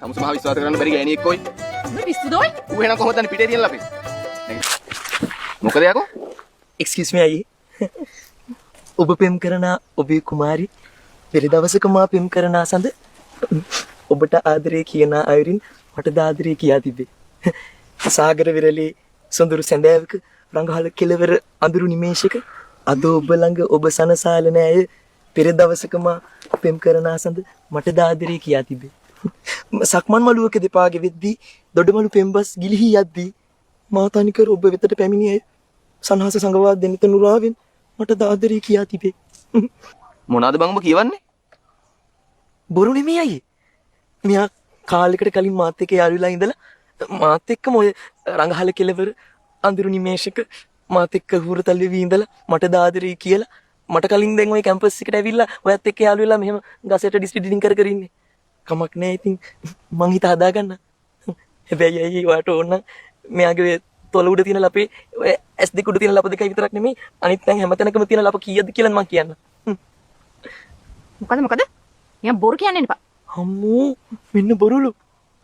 තමුසේ මහ විශ්වාස කරන්න බැරි ගෑණියෙක් ඔයි. ඔබ පිස්සුද ඔයි? ඌ එහෙනම් කොහොමද දන්නේ පිටේ තියෙන ලපේ? මොකද යකෝ? එක්ස්කියුස් මී අයියේ. ඔබ පෙම් කරන ඔබේ කුමාරි පෙර දවසක මා පෙම් කරන සඳ ඔබට ආදරේ කියන අයුරින් මට ආදරේ කියා තිබේ. සාගර විරලේ සොඳුරු සැඳෑවක රඟහල කෙළවර අඳුරු නිමේෂක අද ඔබ ළඟ ඔබ සනසාල නෑය. පෙර දවසක මා පෙම් කරන සඳ මට ආදරේ කියා තිබේ. සක්මන් මළුවක දෙපා ගෙවෙද්දී දොඩමළු පෙම්බස් ගිලිහි යද්දී මා තනිකර ඔබ වෙතට පැමිණියේ සනහස සඟවා දෙනිත නුරාවෙන් මට ආදරේ කියා තිබේ. මොනවාද බං ඔබ කියවන්නේ? බොරු නෙමෙයි අයියේ. මෙයා කාලෙකට කලින් මාත් එක්ක යාළු වෙලා ඉඳලා මාත් එක්කම ඔය රඟහල කෙළවර අඳුරු නිමේෂක මාත් එක්ක හුරතල් වෙවි ඉඳලා මට ආදරේ කියලා මට කලින් දැන් ඔය කැම්පස් එකට ඇවිල්ලා ඔයත් එක්ක යාළු වෙලා මෙහෙම ගසට ඩිස්ටි කර කර ඉන්නේ. කමක් නෑ ඉතින් මං හිත හදාගන්න. හැබැයි අයියේ ඔයාට ඕන නම් මෙයාගේ ඔය තොල උඩ තියෙන ලපේ ඔය ඇස් දෙක උඩ තියෙන ලප දෙකයි විතරක් නෙමෙයි අනිත් තැන් හැම තැනකම තියෙන ලප කීයද කියලා මං කියන්න. මොකද මොකද? නිකන් බොරු කියන්න එපා. අම්මෝ මෙන්න බොරුලු.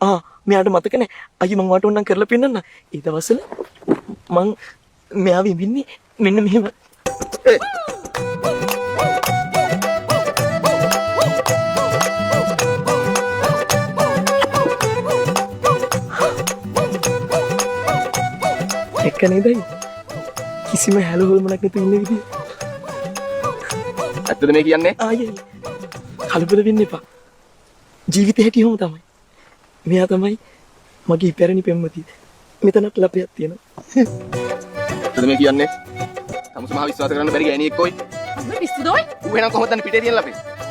ආ මෙයාට මතක නෑ. අයියේ මං වාට ඕනනම් කරලා පෙන්නන්න. ඒ දවස්වල මං මෙයාව ඉඹින්නේ මෙන්න මෙහෙම. ඒ එක්ක නේද අයියේ? කිසිම හැල හොල්මනක් නැතුව ඉන්න විදිය. ඇත්තද මේ කියන්නේ? ආයේ කලබල වෙන්න එපා. ජීවිතේ හැටි ඔහොම තමයි. මෙයා තමයි මගේ පැරණි පෙම්වතිය. මෙතනත් ලපයක් තියෙනවා. ඇත්තද මේ කියන්නේ? තමුසේ මහ විශ්වාස කරන්න බැරි ගෑණියෙක් ඔයි. ඔබ පිස්සුද ඔයි? ඌ එහෙනම් කොහොමද දන්නේ පිටේ තියෙන ලපේ?